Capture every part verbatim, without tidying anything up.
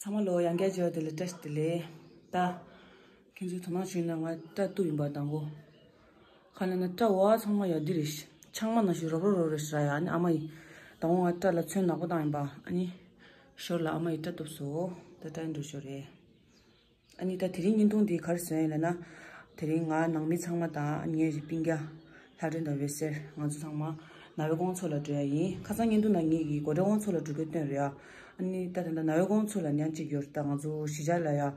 ཚང་མ་ལོ་ཡང་བསྐྱར་བྱས་པ་དེ་ལ་བཀྲ་ཤིས་བདེ་ལེགས། ད་ཁྱེད་ཚོས་དོ་སྣང་ཞུས་ན་ང་སྐྲ་གཏུབ་ཡིན་པ་དང་གོ། ཁ་ལ་ན་སྐྲ་བ་ཚང་མ་ཡ་འདི་རེད། ཆང་མ་ནང་བཞིན་རོབ་རོབ་རོབ་རེད་ཟེར་ཡ། ཨ་ནི་ཨ་མ་ཡིས་དང་པོ་ང་སྐྲ་ལ་ཚོན་ནག་པོ་བཏང་ཡིན་པ། ཨ་ནི་ཞོར་ལ་ཨ་མ་ཡིས་སྐྲ་གཏུབ་སོང་། ད་སྐྲ་འགྲོ་ཞོར་རེད། ཨ་ནི་ད་དེ་རིང་བརྙན་ཐུང་འདི་ག་རེ་བཟོས་ཡིན་ལབ་ན། དེ་རིང་ང་ནང་མི་ཚང་མ་དང་ངའི་སྤུན་ཀྱག་ལྷ་སྒྲོན་དང་འོད་ཟེར། ང་ཚོ་ཚང་མ་ནའོ་ཝེ་ཀོང་མཚོ་ལ་འགྲོ་ཡ་ཡིན། ཁ་སང་བརྙན་ཐུང་ནང་ངེད་ཀྱིས་གོ་ཁྲེ་ཀོང་མཚོ་ལ་འགྲོ་རྒྱུ་སྟོན་རེད་ཡ། ཨ་ནི་ད་ད་ལྟ་ནའོ་ཝེ་ཀོང་མཚོ་ལ་ཉག་གཅིག་ཡོད་རེད། ད་ང་ཚོ་གཞིས་ཆགས་ལ་ཡ། ཨ་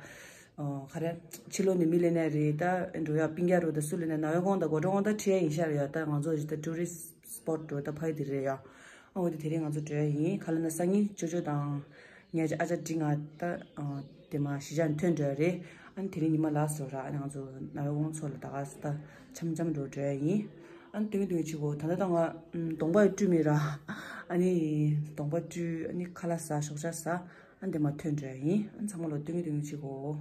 ག་རེ། ཕྱི་ལོགས་ནས་མི་སླེབས་ནའི་རེད། ད་འགྲོ་ཡ་སྤུན་ཀྱག་རེད། ད་སུ་སླེབས་ནའི་ནའོ་ཝེ་ཀོང་དང་གོ་ཁྲེ་ཀོང་ད་འཁྲིས་ཡ་ཡིན་ཤག་རེད་ཡ། ད་ང་ཚོ་ད་ཊུ་རི་སི་སི་པོཊ་རེད། ད་ཕ་གི་དེ་རེད་ཡ། ཨ་འོ་དེ་དེ་རིང་ང་ཚོ་འགྲོ་ཡ་ཡིན། ཁ་ལ་ན་སང་ཉིན་ཅོ་ཅོ་དང་། ཉ་ཅ་ཨ་ཅག་འདི་ང་ད་ཨ་དེ་མ་གཞིས་ཆགས་ནས་ཐོན་འགྲོ་ཡ་རེད། ཨ་ནི་དེ་རིང་ཉི་མ་ལ་སོ་ར། ཨ་ནི་ང་ཚོ་ནའོ་ཝེ་ཀོང་མཚོ་ལ་ད་ག་ས་ད་འཆམ་འཆམ་འགྲོ་འགྲོ་ཡ་ཡིན། ཨ་ནི་སྟོན་གི་སྟོན་གི་བྱེད་གོ། ད་ལྟ་ད་ང་གདོང་པ་ཡི་བཀྲུས་མེད་ར། ཨ་ནི་གདོང་པ་བཀྲུས། ཨ་ནི་ཁ་ལག་ཟ། ཞོགས་ཇ་ཟ། ཨ་ནི་དེ་མ་ཐོན་འགྲོ་ཡ་ཡིན། ཨ་ནི་ཚང་མ་ལོ་སྟོན་གི་སྟོན་གི་བྱེད་གོ།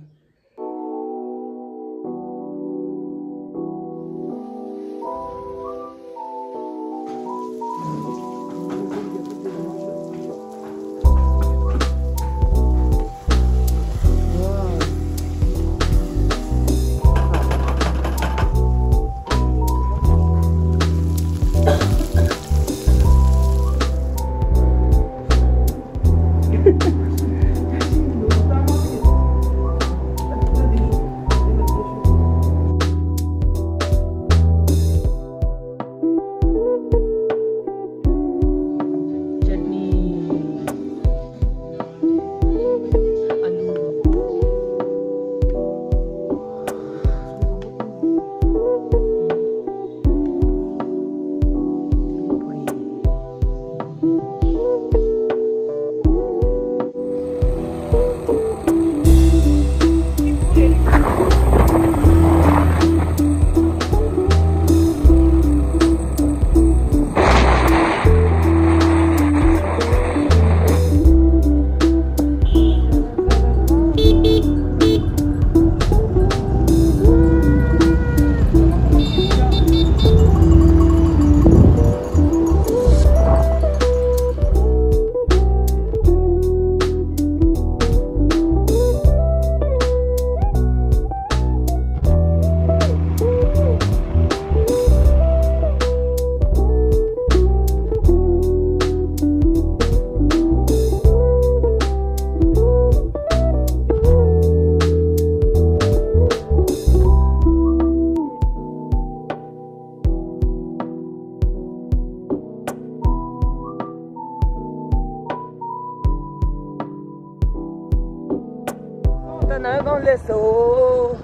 ད་ནང་གང་སླེབས་སོང་།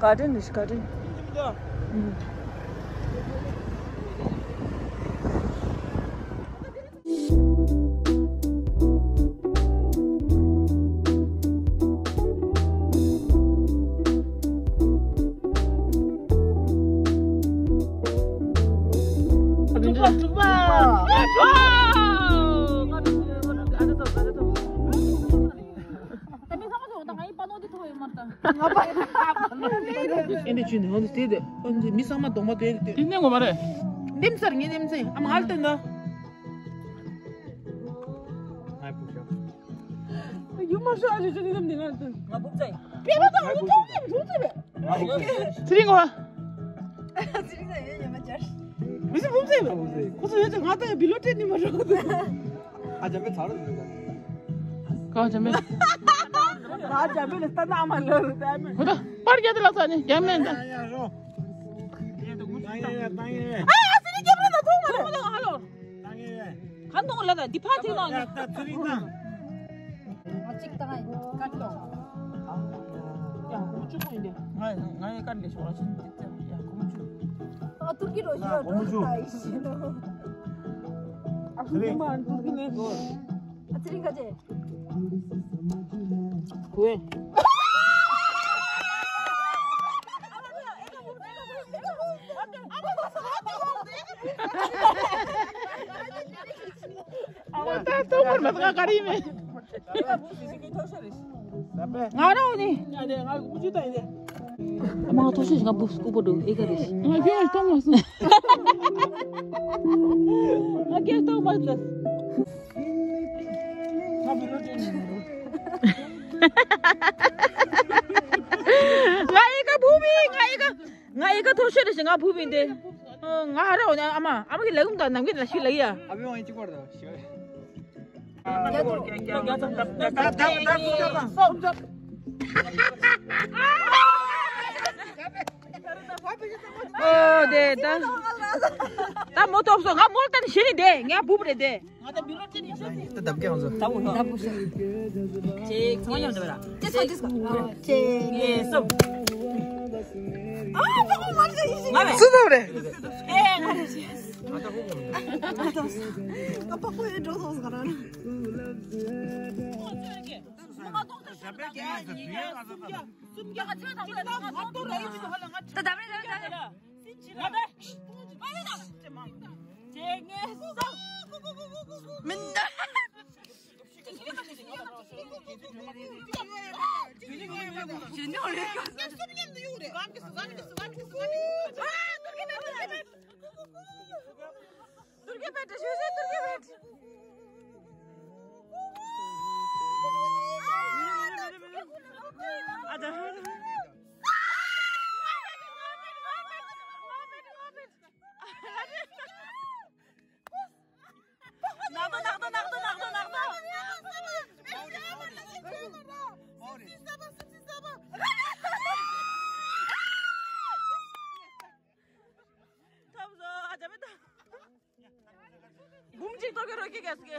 བཀའ་དྲིན་རེད། བཀའ་དྲིན། ཨེ་འདི་ཆུ་ནི་ཧོན་དེ་དེ་ཧོན་དེ་མི་ཚང་མ་གདོང་པ་དེ་དེ། དེ་ནས་ངོ་མ་རེད། འདེམ་སར་ངས་འདེམ་ཚེ་ཨ་མ་ཧལ་ཏེ་འདི། ཡུ་མ་ཤོ་ཨ་ཅོ་ཅོ་འདེམ་འདེམ་ང་ཏུ། ང་བུབ་ཚེ། པེ་མ་དང་ངུ་ཐོང་ནི་བུབ་ཚེ་བས། ཚེ་རིང་ངོ་། ཚེ་རིང་ཚེ་ཡོད་ཡོད་མ་ཅར། མི་ཚེ་བུབ་ཚེ་བས། ཁོ་ཚོ་ཡོད་ཚེ་ང་ད་བི་ལོ་ཏྲེ་ནི་མ་རོ། ཨ་ཅག་པེ་ཚར་ལ་འདུག་ག་ཅག་མེད། ཨ་ཅག་པེ་ལ་ལྟ་ན་མ་ལོ་རུ་ད་མེད། ཧོ་ད་པར་རྒྱ་དེ་ལ་ཚ་ནི་རྒྱ་མེད་ད། ཨ་ཨ་ཙི་ནི་རྒྱ་མེད་ད་ཐོག་མ་རེད། ཧ་ལོ། གང་ཐོག་ལ་ད་འདི་ཕ་ཐེ་ནོ་ནི། ད་ཚུ་རིང་ད། ང་གཅིག་ད་ང་ཀ་ཏོ། ཡ་ཁོ་མོ་ཆུ་ཁོ་ཡིན་ཏེ། ང་ང་ཡི་ཀར་ལས་ཤོར་ཕྱིན་ཏེ་ཡ་ཁོ་མོ་ཆུ། ཨ་ཏུར་ཀི་རོ་ཞི་རོ་ཏུར་ཀི་ད་ཡི་ཤི་ནོ། ཨ་ཁུ་ཁུ་མ་ཏུར་ཀི་ནས་གོ། ཨ་ཚེ་རིང་ཁ་ཆེ། གོ་ཨེ། ཨ་ད་ཏོ་མར་མ་ད་ག་རི་མེ། ང་རང་ནི། ང་ནི་ང་ཀུ་ཅུ་ད་ཡིན་ཏེ། ཨ་མ་ང་ཐོག་ཤེས་ང་བུ་སྐུ་པོ་འདུག་ཨེ་ག་རེ། ང་རྒྱལ་གཏོང་མ་སོང་། ང་རྒྱལ་གཏོང་མ་སོང་། ང་ཨེ་ཀ་བུ་མི་ང་ཨེ་ཀ་ང་ཨེ་ཀ་ཐོ་ཤོད་ཞིག་ང་བུ་མི་འདི། ང་ཧ་ར་འོ་ཨ་མ་ཨ་མ་གི་ལས་ཀུན་དང་ནམ་གི་ལ་ཤི་ལ་ཡ། ཨ་བི་ཝང་ཡིན་གཅིག་པར་དང་ཤི། ཨོ་དེ་ད་ད་མོ་ཐོབ་སོང་། ང་མོལ་ཏན་ཤི་ནི་དེ་ངས་བུ་རེད་དེ། ད་བདམས་ཀྱང་བཟོ། ད་བུ་ད་བུ་ཤི། ཅེག་ཚང་མ་མཉམ་དུ་བེ་ར། ཅེག་ཚང་མ་དེ་སྐོར། ཅེག་ངས་སོ། ཨ་ད་བུ་མ་རེད་ཤི། ང་མེད། སུ་ད་རེད། ཨེ་ང་རེད་ཤི། ཨ་ད་བུ་མ་རེད། ཨ་ད་བུ་ད་བུ་ཡེ་འགྲོ་སོང་ཟེར་ག་ར། སུམ་བརྒྱ་ང་ཚོས་དང་པོ་ལ་ང་ཏོ་ར་ཡི་ཅི་ཧ་ལ་ང་ད་ད་མེད་ད་མེད་ད་མེད། ང་ད་ཅེ་ངེ་སོ། མིན་ད། ཇི་ནི་རེད་ག་ཏུར་ཀི་བེད་ཞུ་ཞེས་ཏུར་ཀི་བེད། ཨ་ད། ནག་ཏོ་ནག་ཏོ་ནག་ཏོ་ནག་ཏོ་ནག་ཏོ། ཐབས་བཟོ་ཨ་ཅག་མེད་ད། འབུམ་གཅིག་ཐོག་གི་རོ་ཁྱི་གས་ཀྱི།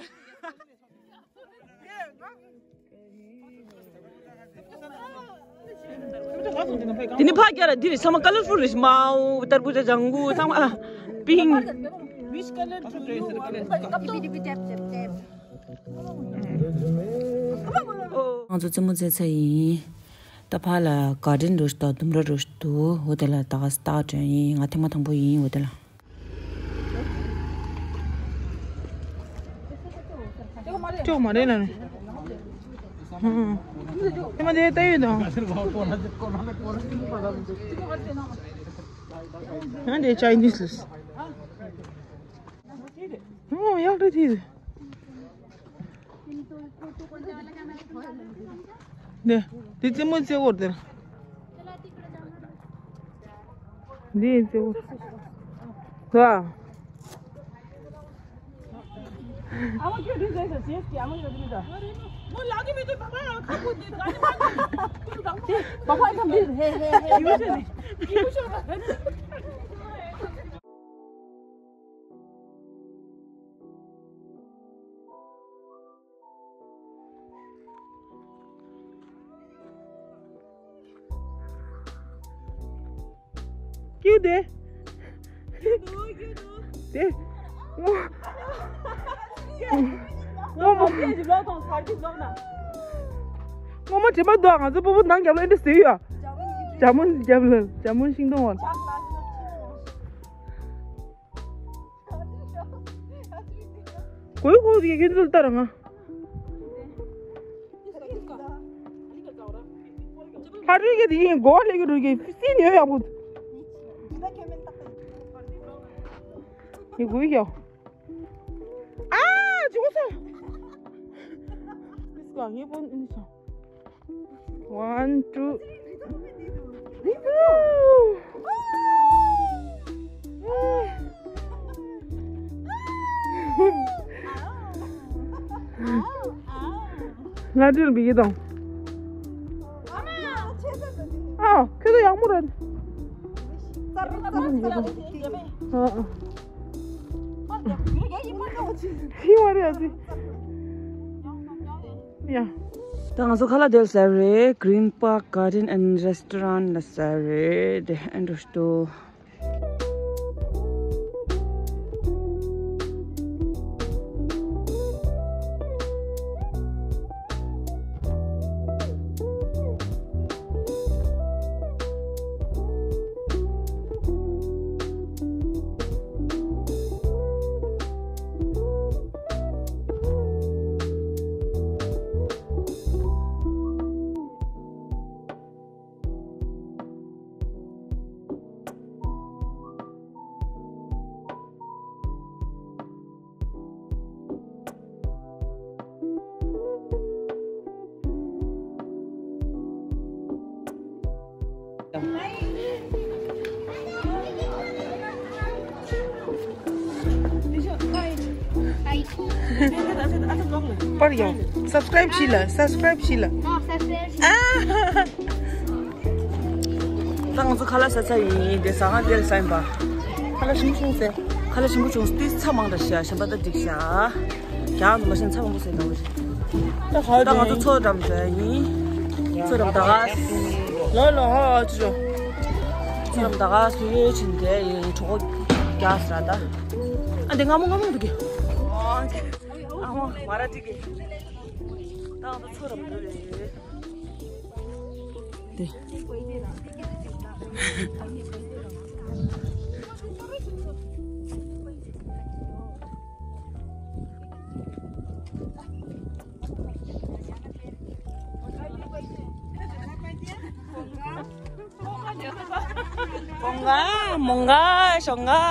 དེ་ནི་ཕ་རྒྱ་ར་འདི་རེད། ཚང་མ་ཀ་ལར་ཕུལ་རེད། མའོ་ཏར་བུ་ཇ་ལྗང་གུ་ཚང་མ་ཨ་པིང་། Which color do you want? ང་ཚོ་རྩེད་མོ་རྩེ་ཚར་ཡིན། ད་ཕ་ལ་གར་ཌེན་རོ་ཤི་དང་ལྡུམ་ར་རོ་ཤི་འདུག་འོ་དེ་ལ་ད་ག་སྟག་སྒྲོན་ཡིན། ང་ཐེངས་མ་དང་པོ་ཡིན། འོ་དེ་ལ། ཅོག་མ་རེད་ལ་ནི། ཧུམ། དེ་མ་དེ་ལྟ་ཡོད་དང་། ཡང་དེ་ཅའི་ནིས་ལས། ཧུམ། ཡག་རེད་དེ། ནེ། དེ་རྩེད་མོ་རྩེ་བོར་དེར། འདི་རྩེ་བོ། ད། ཨ་མ་ཁྱོད་འདི་ཟེར་ཟེར་ཟེར་ཨ་མ་ཁྱོད་འདི་ཟེར། མོ་ལག་གི་མི་འདུག་པ་པ་ཁ་ཁུ་འདི་ག་ནི་མ་འདུག་པ་པ་ཁ་འདི་ཧེ་ཧེ་ཧེ་ཡུ་ཤེ་ནི་ཡུ་ཤེ། ཀྱུ་དེ། དེ། ངོ་། ངོ་མ། ངོ་མ་དྲི་མ་འདུག་ང་ཚོ་སྤོ་བོ་ནང་རྒྱབ་ལ་ཨེ་འདྲ་ཟེར་ཡོད། ཇ་མོ་རྒྱབ་ལ་ཇ་མོ་ཤིང་སྡོང་བ། གོས་གོས་ཀྱི་ཁྱེད་ཚོ་ལྟར་ང་། ལྷ་སྒྲོལ་གྱི་དེ་ཡིན་གོ་ལེ་གི་རུ་གི་སྲིད་ནི་ཡོད་ཡག་པོ། ཡི་གུ་ཡོ། ཨ་ཅི་གོ་ས། ངེས་པོ་ཨིན་ས། One, two. ང་འདྲིར་འབིགས་དང་། ཨ། ཁྱོད་ཚོ་ཡག་མོ་རེད། ཨ། ཨ། ཧི་མ་རེད་ཨ་ཙི། ཡ། ད་ང་ཚོ་ཁ་ལག་དེར་ཟ་རེད། Green Park Garden and Restaurant ལ་ཟ་རེད། དེ་ཨེ་འགྲོ་ཤི་ཏོ། པར་ཡོང་། སབ་སི་ཀ་རེབ་བྱིས་ལ། སབ་སི་ཀ་རེབ་བྱིས་ལ། ཨ། ད་ང་ཚོ་ཁ་ལག་ཟ་ཚར་ཡིན། དེ་ཟ་ཁང་དེར་ཟ་ཡིན་པ། ཁ་ལག་ཞིམ་བྱུང་ཟེར། ཁ་ལག་ཞིམ་པོ་བྱུང་། ཏིས་ཚ་མང་དྲགས་ཤག་གཞན་པ་ད་འགྲིག་ཤག་རྒྱག་མ་ཤེས་ཚ་མང་པོ་ཟེར་འདུག་ད་ང་ཚོ་མཚོ་འགྲམ་འགྲོ་ཡ་ཡིན། མཚོ་འགྲམ་ད་ག་ལོ་ལོ་ཧོ་ཅོ་ཅོ། མཚོ་འགྲམ་ད་ག་སུ་ཡོད་ཕྱིན་དེ་ཡི་གྲོགས་པོ་རྒྱག་ཟེར་ད། ཨ་འདི་སྔ་མོ་སྔ་མོ་འདུག་གི། ཨ་མོ་མ་ར་ཏི་གི། ད་ང་ཚོ་མཚོ་འགྲམ་འགྲོ་ཡ་ཡིན། དེ། कौंगा, मोंगा, शोंगा।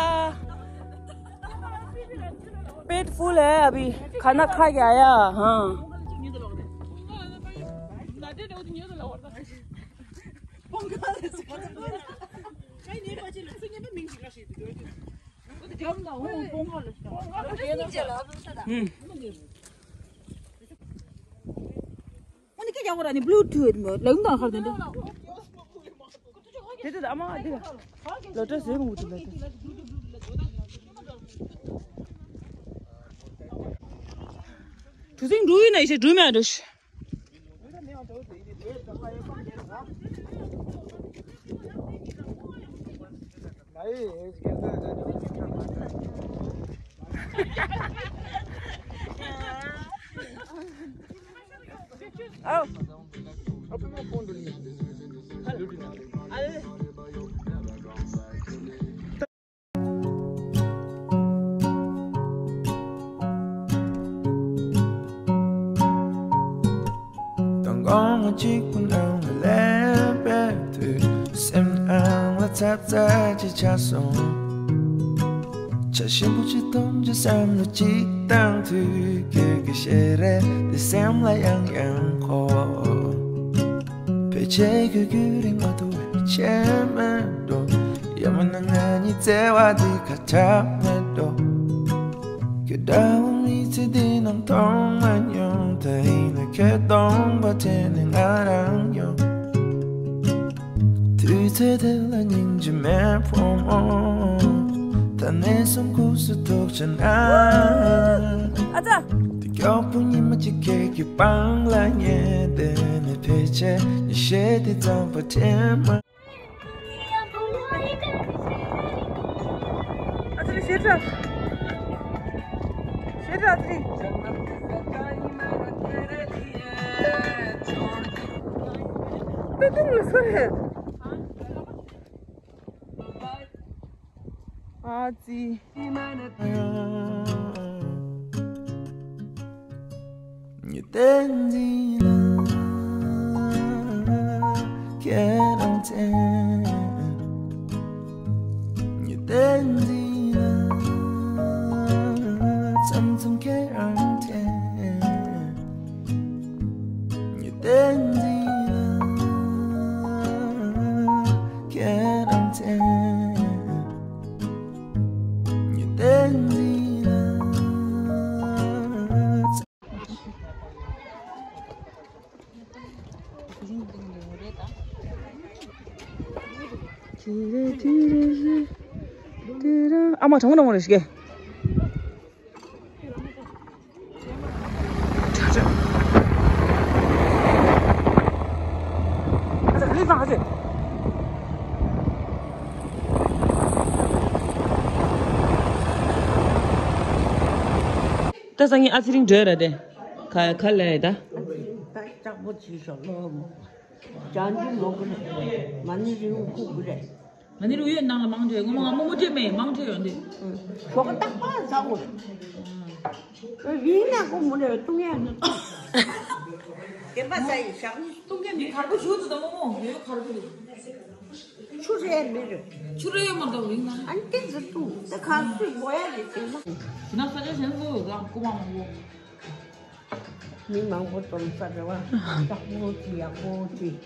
पेट फुल है अभी, खाना खा के आया। हाँ। हम्म। ཨ་ནི་སྐད་རྒྱག་དགོས་ར་ནི་Bluetooth་མོ་ལེགས་མདའ་ཁར་དེ་འདྲ། དེ་དེ་ཨ་མ་དེ་ལོ་ཏྲ་ཟེར་མོ་དེ་ལོ་ཏྲ། གྲུ་གཟིངས་འགྲོ་ཡིན་ན་ཡི་ཤེ་འགྲོ་མེད་འགྲོ་ཤི། དང་གོང་གཅིག་པུ་ནང་ལ་སླེབས་པའི་དུས། སེམས་ནང་ལ་ཚབ་ཚ་ཅིག་ཆགས་སོང་། བྱ་ཞིམ་པོ་ཅིག་འཐུང་རྒྱུ་བསམ་བློ་ཅིག་བཏང་དུས། ཁྱོད་ཀྱི་ཞལ་རས་དེ་སེམས་ལ་ཡང་ཡང་འཁོར། ཕལ་ཆེར་ཁྱོད་ཀྱི་རིག་མ་ཐུབ་པའི་ཆེད་མེད་འགྲོ། ཡང་མིན་ན་ང་གཉིས་བརྩེ་བ་འདི་ཁ་གྲག་མེད་འགྲོ། ཁྱོད་འདྲ་བོ་མི་ཚེ་འདི་ནང་མཐོང་མ་མྱོང་། ད་ཡིན་ན་ཁྱོད་སྟོང་པ་དྲན་ནས་ང་རང་ཡོང་། དུས་ཚོད་དེ་ལ་སྙིང་རྗེ་མེད་ཕོ་མོ། ད་ནས་བཟུང་ཁུག་སུ་ཐུག་ཆ་ན། ཨ་ཙ། དེ་མགྱོགས་པོ་ཉི་མ་གཅིག་ཁྱེད་ཀྱི་པང་ལ་ཉལ་བསྡད་ནས། ཕལ་ཆེར་ཉི་ཤེལ་དེ་རྩམ་པ་དྲན་མ། ཨ་ཙི་རེ་ཞེ་དྲག་ཞེ་དྲག་ཨ་ཙི་རེ། ཏུ་ཏུ་ལ་སོ་རེད། ཨ་ཙི། ཨ་མ་གྲང་མོ་གྲང་མོ་རེ་ཞིག་གེ། ད་སང་ཉིན་ཨ་ཚེ་རིང་འགྲོ་ཡ་ར་དེ། ག་ག་ལ་ཡ་ད། ད་ལྕགས་པོ་བྱས་ཤོག་ལོ་མོ། ཅང་ཅུང་ལོ་གི་རེད། མ་ཎི་རིན་ཁུག་གི་རེད། ང་ནི་རུ་ཡོད་ནང་ལ་མང་དྲགས། ངོ་མ་ང་རྨོ་མོ་སྤྲད་མེད། མང་དྲགས་ཡོང་དུས། ཞོགས་ཀ་རྟག་པར་ཟ་དགོས་རེད། ཡིན་ན་ཁོ་མོ་ནས་བཏུང་ཡ་ནི། བདེན་པ་ཟ་ཡི་ཞག་གཉིས་བཏུང་གི་མི་གར་པོ་ཞུ་དུ་དང་རྨོ་མོ་ཡོད་གར་པོ་འདུག་ཆུ་རེད་མི་རེད། ཆུ་རེད་ཡོད་མ་གཏོགས་ཡིན་ན། ཨ་ནི་དེ་ཟེར་དུས་དེ་གར་སུས་དགོས་ཡ་རེད་དེ་ན། ཡིན་ན་ས་ཆ་གཞན་ཚོ་ཡང་རྐུ་མ་མང་པོ། མི་མང་པོ་འཛོམས་ས་རེད་བ། ཡག་པོ་ཅིག་ཡག་པོ་ཅིག་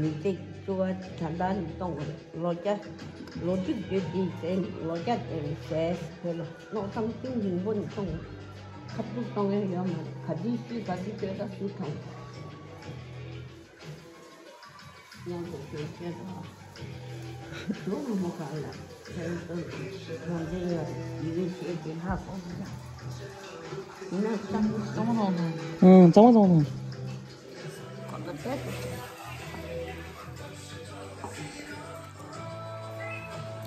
མི་ཚེ་བཅུ་བ་ད་ལྟ་ནས་གཏོང་དགོས། ལོ་བརྒྱ། ལོ་དྲུག་བརྒྱུད་དེའི་ཚེ་ལོ་བརྒྱ་དེ་ནས་ཟས་ཁོ་ལ་མནོ་བསམ་གཏིང་རིང་པོ་ནས་གཏོང་དགོས། ཁ་ཐུག་གཏོང་ཡ་ཡོད་མ་རེད། ག་དུས་ཤི་ག་དུས་སྐྱོ་ད་སུ་ཐང་། ཡང་དུ་སྐྱོ་སྐྱོ་ད། ལོ་མོ་ག་ལ་ཁྱེད་ཚོ་ཡོང་འདྲེ་ཡོད་རེད། ཡི་གེ་བཤད་དེ་ཧ་གོ་གི་ཡ། ཡིན་ན་གཙང་པོ་གཙང་མ་གཙང་མ་གཙང་མ།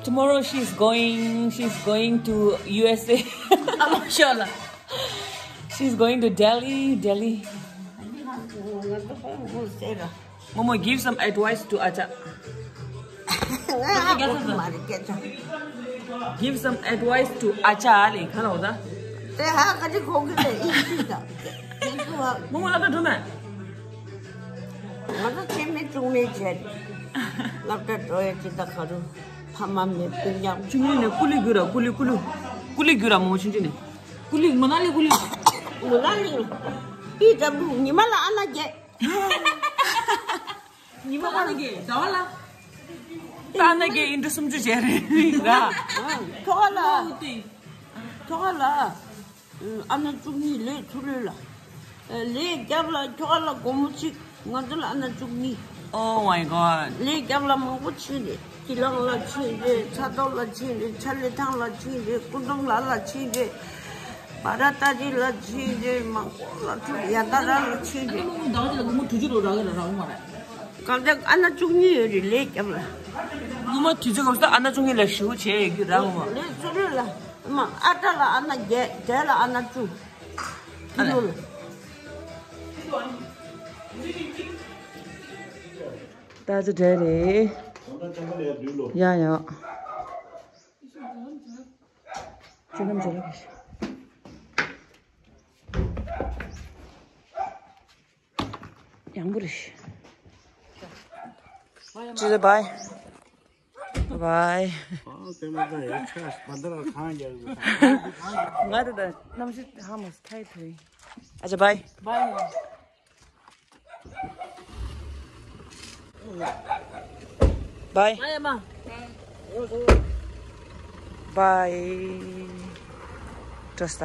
Tomorrow she's going, she's going to U S A. Mashallah. She's going to Delhi, Delhi. Momo, give some advice to Acha. Give some advice to Acha Ali. Hello, da. Momo, la da dona. ང་ཚོ་ཚེ་མེད་བཅུད་མེད་བྱས། སློབ་གྲྭ་འགྲོ་ཡ་ཅི་ད་ག་རུ་ཕ་མ་མེད་སྤུན་ཀྱག་བཅུད་མེད་ནས་ཀུ་ལི་གུ་ར་ཀུ་ལི་ཀུ་ལི། ཀུ་ལི་གུ་ར་མོ་ཆུང་ཆུང་ནས། ཀུ་ལི་མོ་ན་ལི་ཀུ་ལི། མོ་ན་ལི། ཨི་ད་བུ་ཉི་མ་ལ་ཨ་ན་རྒྱས། ཉི་མ་ཨ་ན་རྒྱས་ཟླ་བ་ལ། ད་ཨ་ན་རྒྱས་ཨིན་དྲུ་སུམ་ཅུ་བྱས་རེད་ར། ཁྱོ་ག་ལ། ཁྱོ་ག་ལ། ཨ་ན་བཅུ་གཉིས་ལས་ཚུར་ལོས་ལ། ལས་རྒྱབ་ལ་ཁྱོ་ག་ལ་སྒོར་མོ་གཅིག་ང་ཚོ་ལ་ཨ་ན་བཅུ་གཉིས། Oh my god. ལས་རྒྱབ་ལ་མང་པོ་ཕྱིན་རེད། དཀྱིལ་ལང་ལ་ཕྱིན་རེད། ཚ་ཏོག་ལ་ཕྱིན་རེད། ཆ་ལི་ཐང་ལ་ཕྱིན་རེད། སྐུ་འབུམ་ལ་ལ་ཕྱིན་རེད། བ་ར་ཏ་རི་ལ་ཕྱིན་རེད། མང་པོ་ལ་ཕྱིན་རེད། ཡ་ད་ར་ལ་ཕྱིན་རེད། ཟླ་བ་དེ་ལ་སྒོར་མོ་དྲུག་ཅུ་རུ་རག་གི་རེད་རག་གི་མ་རེད། གང་ལྟར་ཨ་ན་བཅུ་གཉིས་ཡོད་རེད་ལས་རྒྱབ་ལ། སྔོན་མ་དུས་ཚོད་སྐབས་སུ་ཨ་ན་བཅུ་གཉིས་ལ་ཞེ་པོ་བྱས་ཡོད་རྒྱུ་རག་གི་མ་རེད། ལས་ཚུར་ལོས་ལ། མ་ཨ་ཏྲ་ལ་ཨ་ན་བརྒྱད། བརྒྱད་ལ་ཨ་ན་བཅུ། ཨ་ལེ། ཡོད་ལ། ད་ཅི་འདྲ་རེད། ཡ་ཡ། ཅི་ནམ་ཅི་ལ་གི། ཡང་པོ་རེད། ཅི་ཟེར། བའི། བའི། ང་ད་ལྟ་གནམ་གཤིས་ཧ་མ་ཐའི་ཐུའི། ཨ་ཅེ་བའི། བའི། བའི། བའི། བའི། ཏྲོ་སྟ།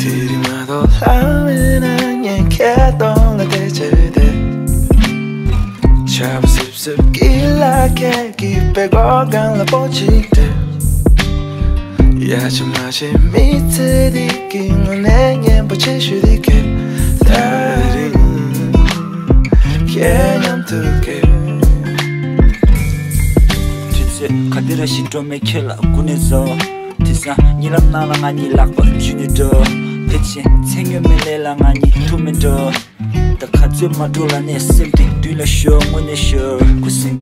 དེ་རིང་མ་གཏོགས་ལྷ་མེད་ན་ངས་ཁྱེད་གདོང་ལ་བལྟས་བྱས་བསྡད། ཆར་པ་སིབ་སིབ་ཀྱི་ལ་ཁད་ཀྱི་པད་གོག་སྒང་ལ་པོ་གཅིག་སྤྲད། ཡ་ཆ་མ་ཆེ་མི་ཚེ་འདི་གི་དངོས་གནས་སྙན་པོ་ཆེ་ཤོས་འདི་གས། ད་རིང་ཁྱེད་མཉམ་དུ་གས། དུས་ཚོད་ག་དེ་ར་ཞིག་འགྲོ་མེད་ཁྱེད་ལ་སྒུག་ནས་བཟོ། དེང་སང་གཉིད་ལམ་ནང་ལ་ང་གཉིས་ལག་པ་འཇུས་ནས་འགྲོ། ཕལ་ཆེར་མཚན་སྨྱོ་མེད་ལས་ལ་ང་གཉིས་ཐུག་མེད་འགྲོ། ད་ག་ཚོད་མ་འགྲོ་ལ་ནས་སེམས་གཏིང་མདུན་ལ་ཤོར་དངོས་གནས་ཤོར་ཁུ་སིམ།